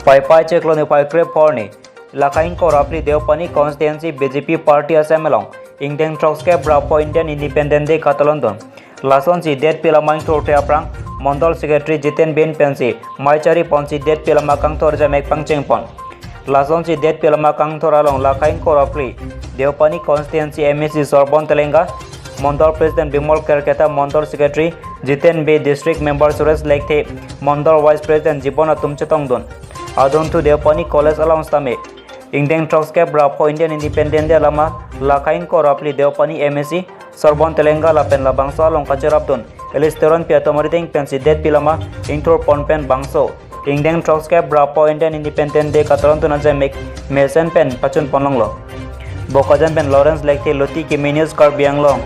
Pai pai chekloni pai krep porni Lakain ko rapli Deopani constituency BJP party assembly Ingdeng Trokske Brapo Indian Independent Day Katalondon Lason si det pila maing thor aprang Mondol Secretary Jiten Bin Pensi Maichari Ponsi det pila makang thor jamek pang chengpon Lason si det pila makang thor along Lakain ko rapli Deopani constituency MSC Sorbon Telenga Mondol President Bimol Kerketa Mondol Secretary Jiten B District Member Suresh Lekthe Mondol Vice President Jibona Tumchetongdon Adon to Deopani College along Stame Ingdeng Trokske Brapo Indian Independent Day lama Lakain ko rapli Deopani MSC Sorbon Telenga lapen la bangso along Kacherabdon Elisteron Piatomariting Pensi Det Pilama Ingthur Ponpen Bangso Ingdeng Trokske Brapo Indian Independent Day Kataron Tunajamek Mesen Pen Pachun Ponlonglo Bokajan Pen Lawrence Lekthe Loti Kiminius Karbianglong.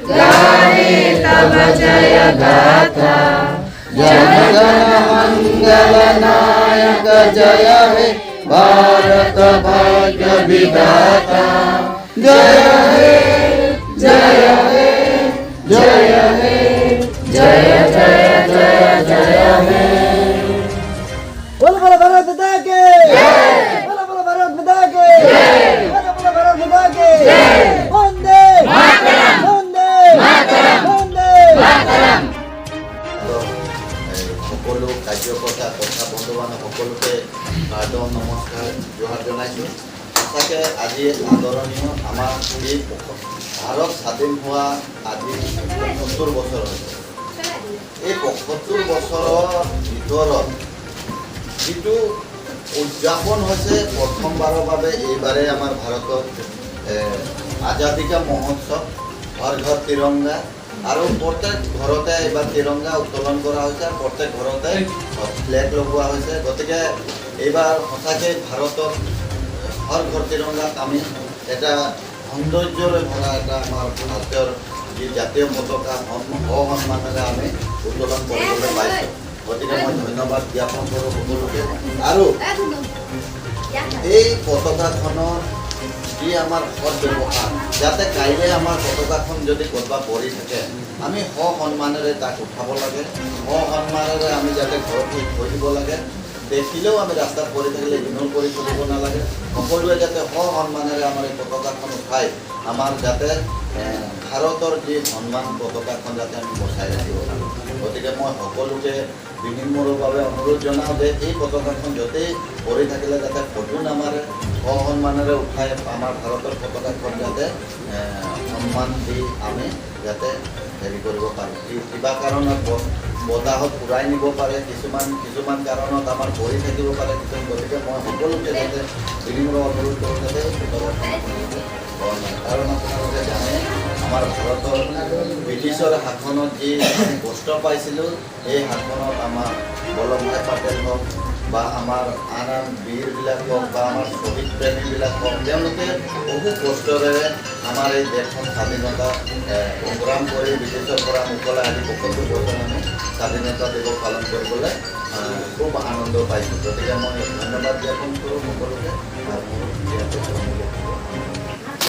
गाहे तब जय गाथा जन गण मंगल नायक जय हे भारत भाग्य विधाता जय हे जय हे जय हे जय जय जय जय हे। बोलो बोलो भारत माता के जय, बोलो बोलो भारत माता के जय, बोलो बोलो भारत माता के जय। वंदे मातरम, वंदे मातरम, वंदे मातरम। সকলো কাৰ্যকৰ্তা তথা বন্ধু বান্ধৱ সকলোকে সাদৰ নমস্কাৰ জোহাৰ জনাইছোঁ। সঁচাকৈ আজি আদৰণীয় আমাৰ এই ভাৰত স্বাধীন হোৱা আজি ৭৫ বছৰ হৈছে। এই ৭৫ বছৰৰ ভিতৰত যিটো উদযাপন হৈছে প্ৰথমবাৰৰ বাবে এইবাৰে আমাৰ ভাৰতত আজাদী কা মহোৎসৱ, ঘৰ ঘৰ তিৰংগা আৰু প্ৰত্যেক ঘৰতে এইবাৰ তিৰংগা উত্তোলন কৰা হৈছে আৰু প্ৰত্যেক ঘৰতে ফ্লেগ লগোৱা হৈছে। গতিকে এইবাৰ সঁচাকৈ ভাৰতত হৰ ঘৰ তিৰংগাত আমি এটা সৌন্দৰ্যৰে ভৰা এটা আমাৰ ভাৰতীয় যি জাতীয় পতাকা সন্মানেৰে আমি উত্তোলন কৰিবলৈ পাইছোঁ। গতিকে মই ধন্যবাদ জ্ঞাপন কৰোঁ সকলোকে। আৰু এই পতাকাখনৰ যি আমাৰ সৎ ব্যৱহাৰ, যাতে কাইলৈ আমাৰ পতাকাখন যদি ক'ৰবাত পৰি থাকে আমি সসন্মানেৰে তাক উঠাব লাগে, সসন্মানেৰে আমি যাতে ঘৰত থৈ দিব লাগে। দেখিলেও আমি ৰাস্তাত পৰি থাকিলে ইগন'ৰ কৰি চলিব নালাগে। সকলোৱে যাতে সসন্মানেৰে আমাৰ এই পতাকাখন উঠাই আমাৰ যাতে ভাৰতৰ যি সন্মান পতাকাখন যাতে আমি বচাই ৰাখিব পাৰোঁ। গতিকে মই সকলোকে বিনিময়ৰ বাবে অনুৰোধ জনাওঁ যে এই পতাকাখন য'তেই পৰি থাকিলে যাতে ফটো নামাৰে, সসন্মানেৰে উঠাই আমাৰ ভাৰতৰ পতাকাখন যাতে সন্মান দি আমি যাতে হেৰি কৰিব পাৰোঁ। কিবা কাৰণত বতাহত উৰাই নিব পাৰে, কিছুমান কিছুমান কাৰণত আমাৰ পৰি থাকিব পাৰে কিছুমান। গতিকে মই সকলোকে যাতে বিনিময় অনুৰোধ কৰোঁ যাতে এই পতাকাখন আপোনালোকে সন্মান, কাৰণ আপোনালোকে জানে আমাৰ ভাৰতৰ ব্ৰিটিছৰ শাসনত যি আমি কষ্ট পাইছিলোঁ, এই শাসনত আমাৰ বল্লভভাই পাটেল হওক বা আমাৰ আন আন বীৰবিলাক হওক বা আমাৰ শ্বহীদ প্ৰেমীবিলাক হওক, তেওঁলোকে বহু কষ্টৰে আমাৰ এই দেশখন স্বাধীনতা সংগ্ৰাম কৰি ব্ৰিটিছৰ পৰা মোকলাই আজি ৭৫ বছৰ আমি স্বাধীনতা দিৱস পালন কৰিবলৈ খুব আনন্দ পাইছোঁ। গতিকে মই ধন্যবাদ জ্ঞাপন কৰোঁ সকলোকে।